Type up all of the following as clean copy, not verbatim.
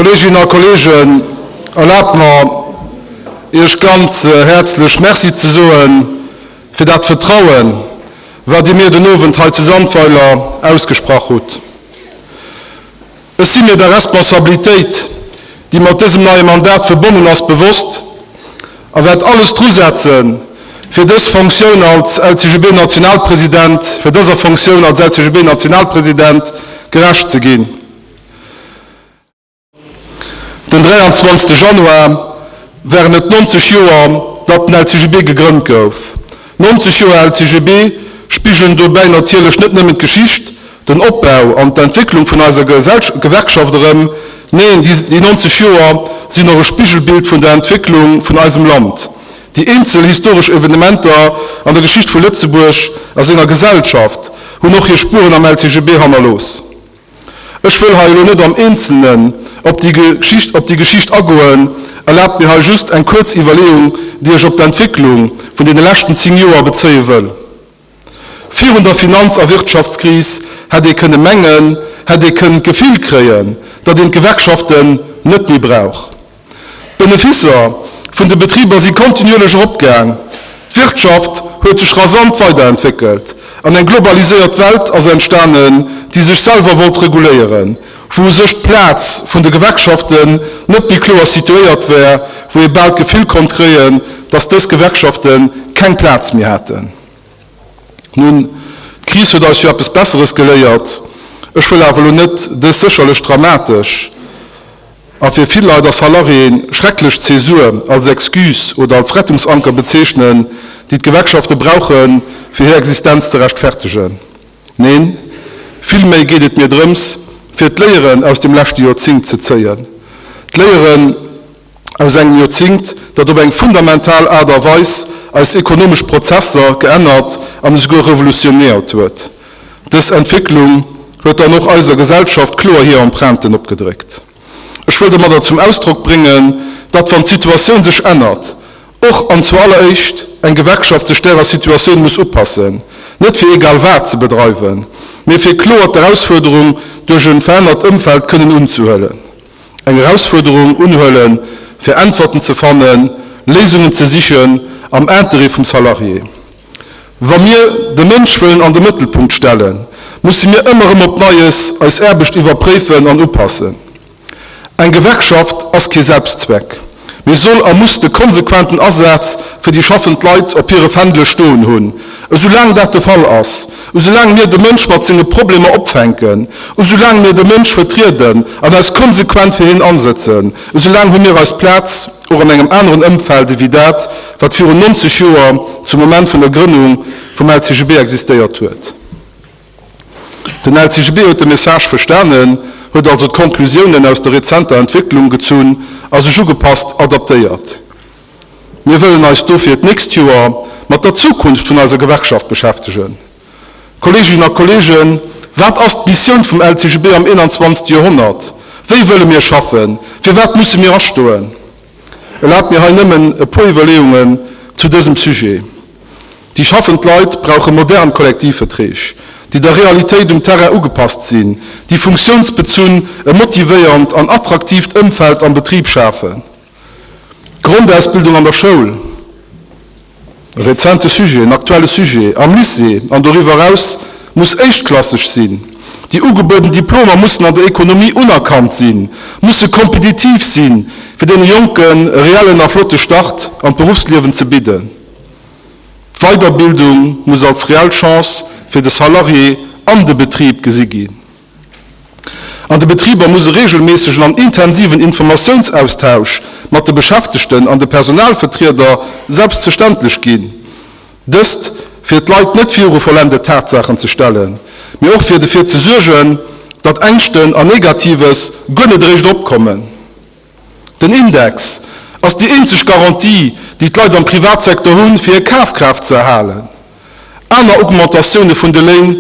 Kolleeginnen a Kolleegen, erlaabt mer, Iech ganz häerzlech Merci ze soe fir dat Vertrauen, wat Dir mir den Owend hei zu Sandweiler ausgesprach hutt. Ech si mir der Responsabilitéit, déi mat dësem neie Mandat verbonnen ass, bewosst a wäert alles drusetzen, fir dës Fonctioun als LCGB-Nationalpresident, fir dëser Fonctioun als LCGB-Nationalpresident gerecht ze ginn. Den 23 Januar waren et 90 Joer, datt den LCGB gegrënnt gouf. 90 Joer LCGB spigelen dobäi natierlech net nëmmen d'Geschicht, den Opbau an d'Entwécklung vun eiser Gewerkschaft erëm, neen, déi 90 Joer sinn och e Spigelbild vun der Entwécklung vun eisem Land. Déi eenzel historesch Evenementer an der Geschicht vu Lëtzebuerg a senger Gesellschaft hunn och hir Spueren am LCGB hannerlooss. Ech wëll hei elo net am Eenzelnen op déi op déi Geschicht agoen, erlaabt mir hei just eng kuerz Iwwerleeung, déi ech op d'Entwécklung vun deene leschten 10 Joer bezéie wëll. Virun der Finanz a Wirtschaftskris hätt ee kënne mengen, hätt ee kënnen d'Gefill kréien, datt een d'Gewerkschaften net méi brauch. D'Benefisser vun de Betriber si kontinuierlech eropgaang, d'Wirtschaft huet sech rasant weiderentwéckelt an eng globaliséiert Welt ass entstanen, déi sech selwer wollt reguléieren, wou u sech d'Plaz vun de Gewerkschaften net méi kloer situéiert war, wou ee bal d'Gefill konnt kréien, datt dës Gewerkschafte keng Plaz méi haten. Nun, d'Kris huet eis jo eppes Besseres geléiert. Ech wëll awer elo net dës sécherlech dramatesch a fir vill Leit a Salariéen schrecklech Zäsur als Excuse oder als Rettungsanker bezeechnen, déi d'Gewerkschafte brauchen, fir hir Existenz ze rechtfertegen. Neen, villméi geet et mir drëms, fir d'Léieren aus dem leschte Joerzéngt ze zéien. D'Léieren aus engem Joerzéngt, dat op eng fundamental Aart a Weis eis ekonomesch Prozesser geännert an esouguer revolutioniert huet. Dës Entwécklung huet dann och eiser Gesellschaft kloer hir Empreinten opgedréckt. Ech wëll domadder zum Ausdrock bréngen, datt wann d'Situatioun sech ännert, och an zu alleréischt eng Gewerkschaft sech därer Situatioun muss upassen, net fir egal wat ze bedreiwen, mee fir kloer d'Erausfuerderung duerch e verännert Ëmfeld kënnen unzehuelen. Eng Erausfuerderung unhuelen, fir Äntwerten ze fannen, Léisungen ze sichen am Interêt vum Salarié. Wa mir de Mënsch wëllen an de Mëttelpunkt stellen, musse mir ëmmer erëm op Neies eis Aarbecht iwwerpréifen an upassen. Eng Gewerkschaft ass kee Selbstzweck, mee soll a muss de konsequenten Asaz fir déi schaffend Leit op hire Fändele stoen hunn. Esoulaang dat de Fall ass, esoulaang mir de Mënsch mat senge Problemer opfänken, esoulaang mir de Mënsch vertrieden an eis konsequent fir hien ansëtzen, esoulaang hu mir eis Plaz och an engem aneren Ëmfeld ewéi dat, wat virun 90 Joer zum Moment vun der Grënnung vum LCGB existéiert huet. Den LCGB huet de Message verstanen, huet also d'Konklusiounen aus der rezenter Entwécklung gezunn a sech ugepasst, adaptéiert. Mir wëllen eis dofir d'nächst Joer mat der Zukunft vun eiser Gewerkschaft beschäftegen. Kolleeginnen a Kolleegen, wat ass d'Missioun vum LCGB am 21. Joerhonnert? Wéi wëlle mir schaffen? Fir wat musse mir astoen? Erlaabt mir hei nëmmen e puer Iwwerleeungen zu dësem Sujet. Déi schaffend Leit brauche modern Kollektivverträg, déi der Realitéit um Terrain ugepasst sinn, déi funktiounsbezunn e motivéiernd an attraktiivt Ëmfeld am Betrib schafen. D'Grondausbildung an der Schoul, e rezente Sujet, en aktuelle Sujet, am Lycée an doriwwer eraus, muss éischtklasseg sinn. Déi ugebueden Diplomer mussen an der Ekonomie unerkannt sinn, musse kompetitiv sinn, fir deene Jonken e reellen a flotte Start an d'Beruffsliewen ze bidden. D'Weiderbildung muss als reell Chance fir de Salarié an de Betrib gesi ginn. An de Betriber muss e reegelméissegen an intensiven Informatiounsaustausch mat de Beschäftegten an de Personalvertrieder selbstverständlech ginn. Dëst, fir d'Leit net viru vollendet Tatsaachen ze stellen, mee och fir defir ze suergen, datt Ängschten a Negatives guer net eréischt opkommen. Den Index ass déi eenzeg Garantie, déi d'Leit am Privatsecteur hunn, fir hir Kafkraaft ze erhalen. Aner Augmentatioune vun de Léin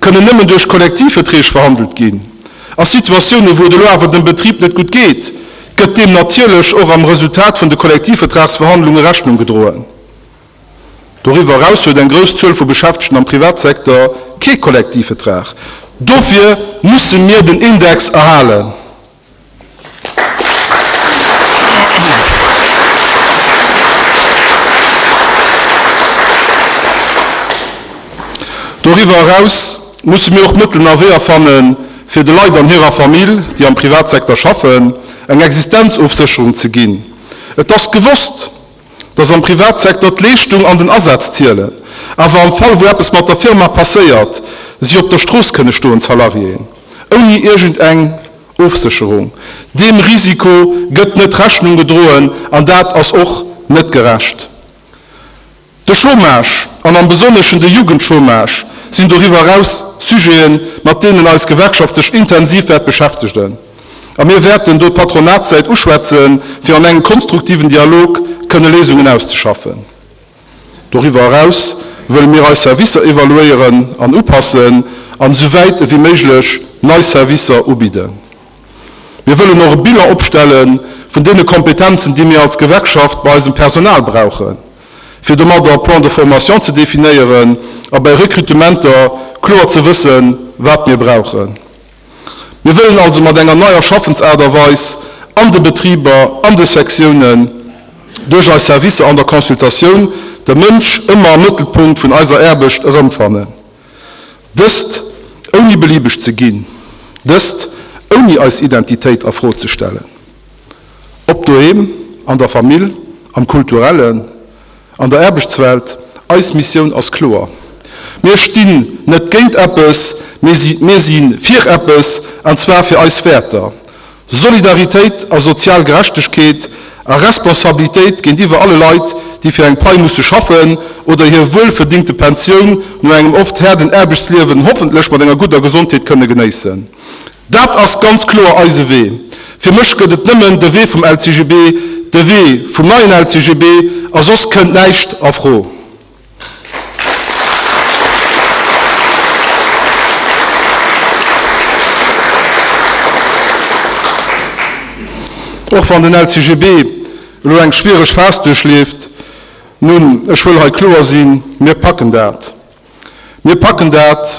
kënnen nëmmen duerch Kollektivverträg verhandelt ginn. A Situatioune wou et elo awer dem Betrib net gutt geet, gëtt deem natierlech och am Resultat vun de Kollektivvertragsverhandlunge Rechnung gedroen. Doriwwer eraus huet eng grouss Zuel vu Beschäftegten am Privatsecteur kee Kollektivvertrag. Dofir musse mir den Index erhalen. Doriwwer eraus musse mir och Mëttel a Weeër fannen, fir de Leit an hirer Famill, déi am Privatsecteur schaffen, eng Existenzofsécherung ze ginn. Et ass gewosst, dass am Privatsecteur d'Leeschtung an den Asaz zielen, awer am Fall wou eppes mat der Firma passéiert, si op der Strooss kënne stoen, d'Salariéen, ouni iergend eng Ofsécherung. Deem Risiko gëtt net Rechnung gedroen an dat ass och net gerecht. De Chômage, an am besonneschen de Jugendchômage, sinn doriwwer eraus Sujeten, mat deenen eis Gewerkschaft sech intensiv wäert beschäftegen. A mir wäerten do d'Patronatssäit uschwätzen, fir an engem konstruktiven Dialog kënne Léisungen auszeschaffen. Doriwwer eraus wëlle mir eis Servicer evaluéieren an upassen an esou wäit ewéi méiglech nei Servicer ubidden. Mir wëllen och e Bilan opstelle vun deene Kompetenzen, déi mir als Gewerkschaft bei eisem Personal brauchen, fir domadder Plan de formation ze definéieren a bei Recrutementer kloer ze wëssen, wat mir brauchen. Mir wëllen also mat enger neier Schaffensaart a Weis an de Betriber, an de Sektiounen, duerch eis Servicer an der Consultatioun de Mënsch ëmmer am Mëttelpunkt vun eiser Aarbecht erëmfannen. Dëst ouni beliebeg ze ginn, dëst ouni eis Identitéit a Fro ze stellen. Ob doheem, an der Famill, am Kulturellen, an der Aarbechtswelt, eis Missioun ass kloer, Mir stinn net géint eppes, mee mir si fir eppes, an zwar fir eis Wäerter, Solidaritéit a sozial Gerechtegkeet a Responsabilitéit géintiwwer alle Leit, déi fir eng Pai musse schaffen oder hir wuelverdingte Pensioun no engem oft haarden Aarbechtsliewen hoffentlech mat enger gudder Gesondheet kënne genéissen. Dat ass ganz kloer eise Wee. Fir mech gëtt et nëmmen de Wee vum LCGB, de Wee vum neien LCGB, a soss kënnt näischt a Fro. Och wann den LCGB elo eng schwiereg Phas duerchleeft, nun, ech wëll hei kloer sinn, mir packen dat. Mir packen dat,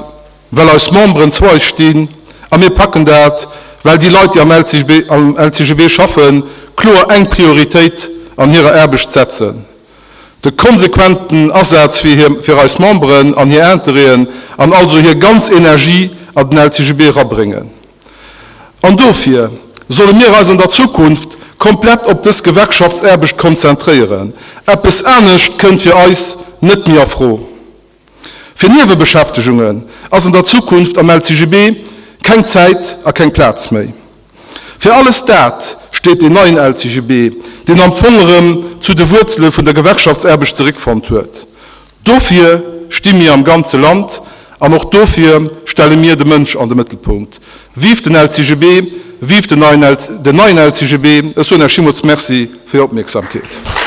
well eis Memberen zu eis stinn, a mir packen dat, well déi Leit, déi am LCGB schaffen, kloer eng Prioritéit an hirer Aarbecht setzen. De konsequenten Asaz fir hir, fir eis Memberen an hir Interêten an also hir ganz Energie an den LCGB erabréngen. An dofir solle mir eis an der Zukunft komplett op dës Gewerkschaftsaarbecht konzentréieren. Eppes anescht kënnt fir eis net méi a Fro. Fir Niewebeschäftegungen ass an der Zukunft am LCGB keng Zäit a keng Plaz méi. Fir alles dat steet deen neien LCGB, deen am Fong erëm zu de Wuerzele vun der Gewerkschaftsaarbecht zeréckfonnt huet. Dofir sti mir am ganze Land an och dofir stelle mir de Mënsch an de Mëttelpunkt. Vive den LCGB, vive den neien LCGB! Ech soen Iech villmools Merci fir Är Opmierksamkeet.